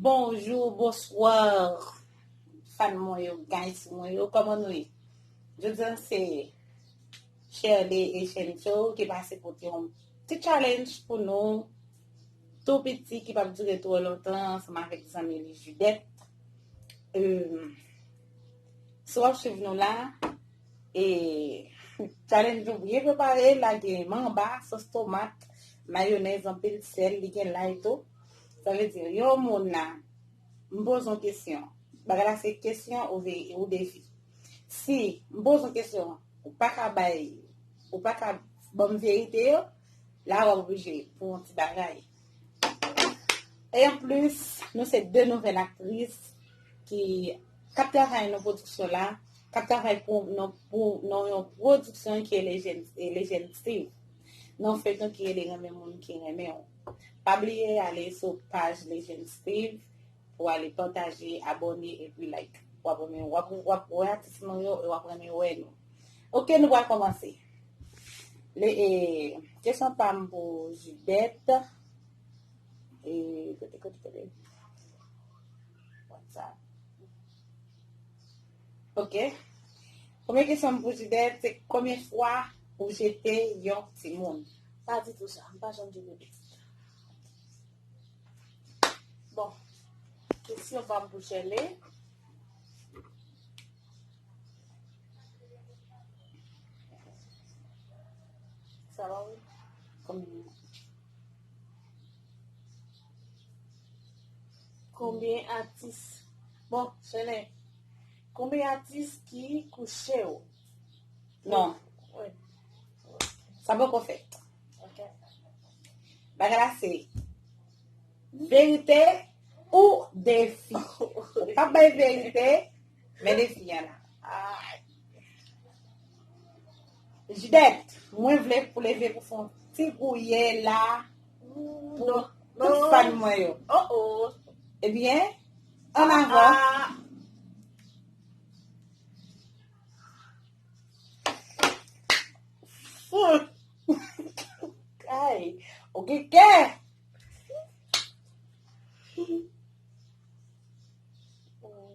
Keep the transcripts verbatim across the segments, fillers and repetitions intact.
Bonjou, bonswa, fan mwen yo, guys mwen yo, kòman nou ye? Jodi a se Shirley Echencho ki pase pote yon ti challenge pou nou, tou piti, ki p ap dire twò lontan, ansanm avèk zanmi li Judette. Em, si w ap swiv nou la, e challenge nou byen prepare, la gen manba, sòs tomat, mayonèz, anpil sèl, li gen lay tou. Sa vle di, yon moun la, m poze yon kesyon. Bagay la se kesyon ou ve-, ou defi. Si m poze yon kesyon, ou pa ka bay, ou pa ka ban m verite yo, la w ap oblije pou yon ti bagay. E anplis, nou se de nouvèl aktris ki, k ap travay nan pwodiksyon la, k ap travay pou, nan, pou, nan yon pwodiksyon ki rele Legend, e Legend Steve. Nan yon feyton ki rele Renmen Moun ki Renmen W. Pa bliye ale sou paj Legend Steve pou ale pataje, abòne epi like. W ap renmen, w ap, w ap wè atis nou yo e w ap renmen wè nou. Oke, nou pral kòmanse. Le, e, kesyon pa m pou Judette. E, kote, kote, kote? WhatsApp. Oke. Premye kesyon m pou Judette, se konbyen fwa ou jete yon timoun? Pa di tou sa, m pa janm jete pitit. Bon, kesyon pa m pou Shirley. Sa va, wi? Konbyen? Konbyen atis? Bon, Shirley, konbyen atis ki kouche w? Non. Wi. Sa poko fèt. Ok. Bagay la se verite ou defi. Ou p ap bay verite, men defi an la. Ay. Judette, mwen vle pou leve pou fè yon ti gouye la pou tout fan mwen yo. Oh, oh. Ebyen, an avan. Ah, ah. Fout. Kay, ou gen kè.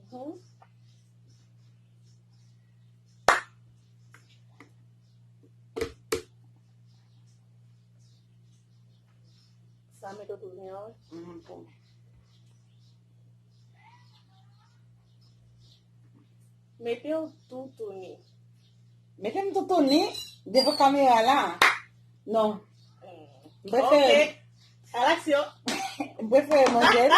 Mhm. Sa mete w tounen an, wi. Mhm, pou mwen. Mete w toutouni. Mete m toutouni devan kamera la. Non. M prefere. Ok. A laksyon. M prefere manje l.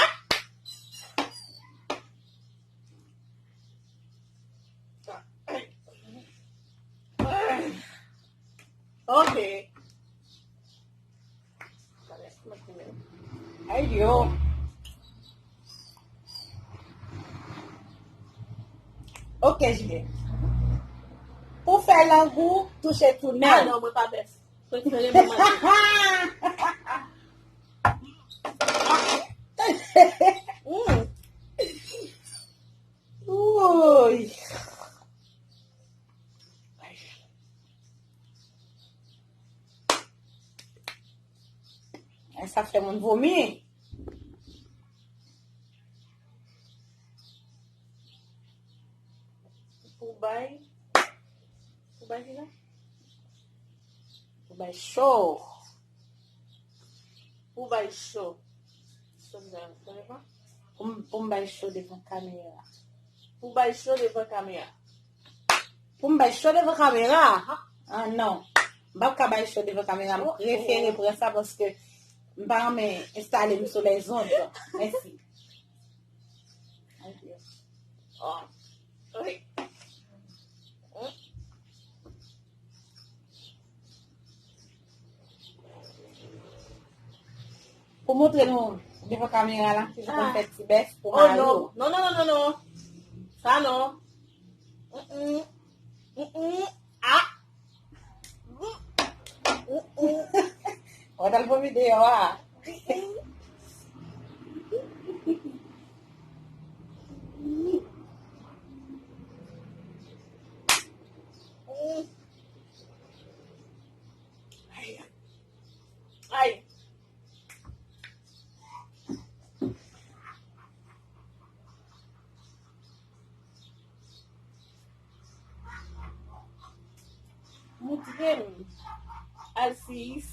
Ok. Ay, yo. Ok, Jide. Pou fè lang ou touche tounen. Ah non, mwen pa bèf. Prefere mwen manje. Mm. Woy. Ay, sa fè moun vomi. Pou bay, pou bay kisa? Pou bay cho. Pou bay cho. Cho devan, devan? Pou m, pou m bay cho devan kamera. Pou bay cho devan kamera. Pou m bay cho devan kamera? Ah, non. M p ap ka bay cho devan kamera. M prefere pran sa paske m pa renmen enstale m sou lèzond. Mèsi. Oh. Wi. Pou montre nou devan kamera la, ki jan pou n fè ti bèf pou mari w. Oh, non. Non, non, non, non, non. Sa non. Mm-mm. Mm-mm. Ah. Mm-mm. Ou t al vomi deyò a. Mm-mm. Ay. Ay. Asiyis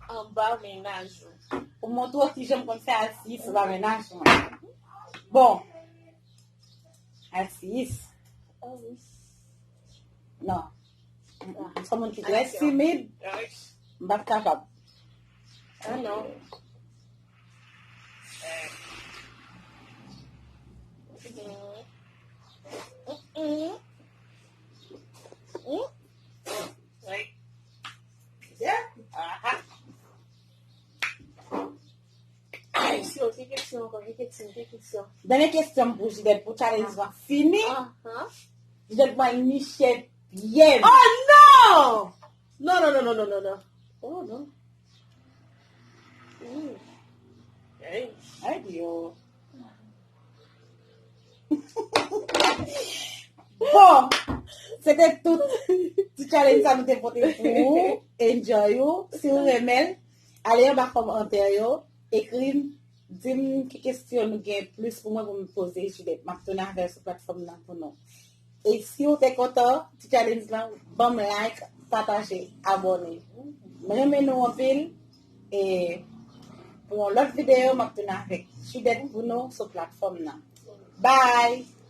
anba mennaj ou. Pou montre w kijan m konn fè asiyis anba mennaj mwen. Bon. Asiyis. Non. M se yon moun ki trè timid. M p ap kapab. Ah non. Ay, kesyon, ki kesyon ankò? Ki kesyon, ki kesyon? Dènye kesyon m pou Judette, pou challenge lan fini. Judette pral niche pye m. Oh non! Non, non, non, non, non, non, non. Oh non. Ooh. Hey. Ay, Dyo. Bon, se te tout ti challenge sa nou te pote pou ou. Enjoy ou. Si ou renmen l, ale anba kòmantè yo, ekri m, di m ki kesyon nou gen plis pou mwen pou m poze Judette. M ap tounen avè l sou platfòm nan pou nou. E si ou te kontan ti challenge lan, ban m like, pataje, abòne. M renmen nou anpil. E pou yon lòt videyo, m ap tounen avèk Judette pou nou sou platfòm nan. Bye!